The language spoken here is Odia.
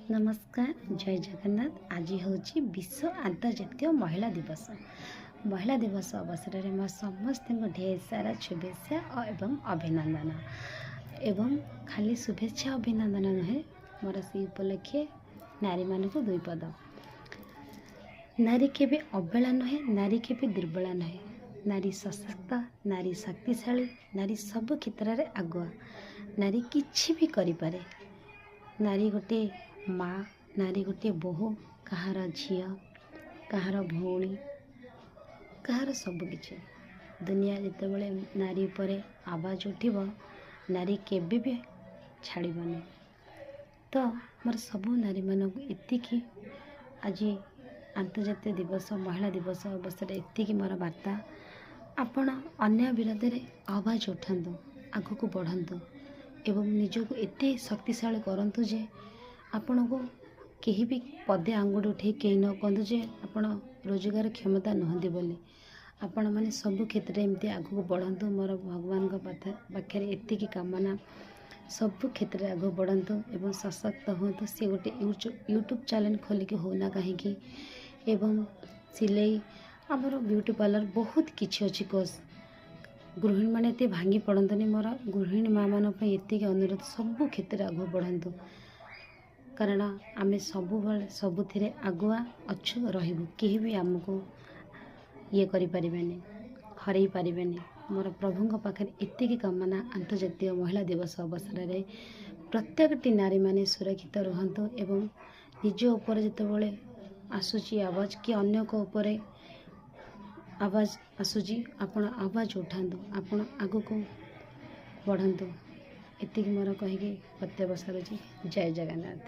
ନମସ୍କାର, ଜୟ ଜଗନ୍ନାଥ। ଆଜି ହେଉଛି ବିଶ୍ୱ ଆନ୍ତର୍ଜାତୀୟ ମହିଳା ଦିବସ। ମହିଳା ଦିବସ ଅବସରରେ ମୋ ସମସ୍ତଙ୍କୁ ଢେର ସାରା ଶୁଭେଚ୍ଛା ଏବଂ ଅଭିନନ୍ଦନ। ଏବଂ ଖାଲି ଶୁଭେଚ୍ଛା ଅଭିନନ୍ଦନ ନୁହେଁ, ମୋର ସେଇ ଉପଲକ୍ଷେ ନାରୀମାନଙ୍କୁ ଦୁଇ ପଦ। ନାରୀ କେବେ ଅବେଳା ନୁହେଁ, ନାରୀ କେବେ ଦୁର୍ବଳା ନୁହେଁ। ନାରୀ ସଶକ୍ତ, ନାରୀ ଶକ୍ତିଶାଳୀ, ନାରୀ ସବୁ କ୍ଷେତ୍ରରେ ଆଗୁଆ। ନାରୀ କିଛି ବି କରିପାରେ। ନାରୀ ଗୋଟିଏ ମା, ନାରୀ ଗୋଟିଏ ବୋହୂ, କାହାର ଝିଅ, କାହାର ଭଉଣୀ, କାହାର ସବୁକିଛି। ଦୁନିଆ ଯେତେବେଳେ ନାରୀ ଉପରେ ଆବାଜ ଉଠିବ, ନାରୀ କେବେ ବି ଛାଡ଼ିବନି। ତ ମୋର ସବୁ ନାରୀମାନଙ୍କୁ ଏତିକି, ଆଜି ଆନ୍ତର୍ଜାତୀୟ ଦିବସ, ମହିଳା ଦିବସ ଅବସରରେ ଏତିକି ମୋର ବାର୍ତ୍ତା: ଆପଣ ଅନ୍ୟାୟ ବିରୋଧରେ ଆବାଜ ଉଠାନ୍ତୁ, ଆଗକୁ ବଢ଼ନ୍ତୁ ଏବଂ ନିଜକୁ ଏତେ ଶକ୍ତିଶାଳୀ କରନ୍ତୁ ଯେ ଆପଣଙ୍କୁ କେହି ବି ପଦେ ଆଙ୍ଗୁଠି ଉଠେଇ କେହି ନ କୁହନ୍ତୁ ଯେ ଆପଣ ରୋଜଗାର କ୍ଷମତା ନୁହନ୍ତି ବୋଲି। ଆପଣମାନେ ସବୁ କ୍ଷେତ୍ରରେ ଏମିତି ଆଗକୁ ବଢ଼ନ୍ତୁ। ମୋର ଭଗବାନଙ୍କ ପାଖରେ ଏତିକି କାମନା, ସବୁ କ୍ଷେତ୍ରରେ ଆଗକୁ ବଢ଼ନ୍ତୁ ଏବଂ ସଶକ୍ତ ହୁଅନ୍ତୁ। ସିଏ ଗୋଟେ ୟୁଟ୍ୟୁବ୍ ଚ୍ୟାନେଲ୍ ଖୋଲିକି ହେଉନା କାହିଁକି, ଏବଂ ସିଲେଇ, ଆମର ବିୟୁଟି ପାର୍ଲର, ବହୁତ କିଛି ଅଛି କୋର୍ସ। ଗୃହିଣୀମାନେ ଏତେ ଭାଙ୍ଗି ପଡ଼ନ୍ତୁନି। ମୋର ଗୃହିଣୀ ମାଆମାନଙ୍କ ପାଇଁ ଏତିକି ଅନୁରୋଧ, ସବୁ କ୍ଷେତ୍ରରେ ଆଗକୁ ବଢ଼ନ୍ତୁ, କାରଣ ଆମେ ସବୁବେଳେ ସବୁଥିରେ ଆଗୁଆ ଅଛୁ, ରହିବୁ। କେହି ବି ଆମକୁ ଇଏ କରିପାରିବେନି, ହରେଇ ପାରିବେନି। ମୋର ପ୍ରଭୁଙ୍କ ପାଖରେ ଏତିକି କାମନା, ଆନ୍ତର୍ଜାତୀୟ ମହିଳା ଦିବସ ଅବସରରେ ପ୍ରତ୍ୟେକଟି ନାରୀମାନେ ସୁରକ୍ଷିତ ରୁହନ୍ତୁ ଏବଂ ନିଜ ଉପରେ ଯେତେବେଳେ ଆସୁଛି ଆବାଜ କି ଅନ୍ୟଙ୍କ ଉପରେ ଆବାଜ ଆସୁଛି, ଆପଣ ଆବାଜ ଉଠାନ୍ତୁ, ଆପଣ ଆଗକୁ ବଢ଼ନ୍ତୁ। ଏତିକି ମୋର କହିକି ବକ୍ତବ୍ୟ ସାରୁଛି। ଜୟ ଜଗନ୍ନାଥ।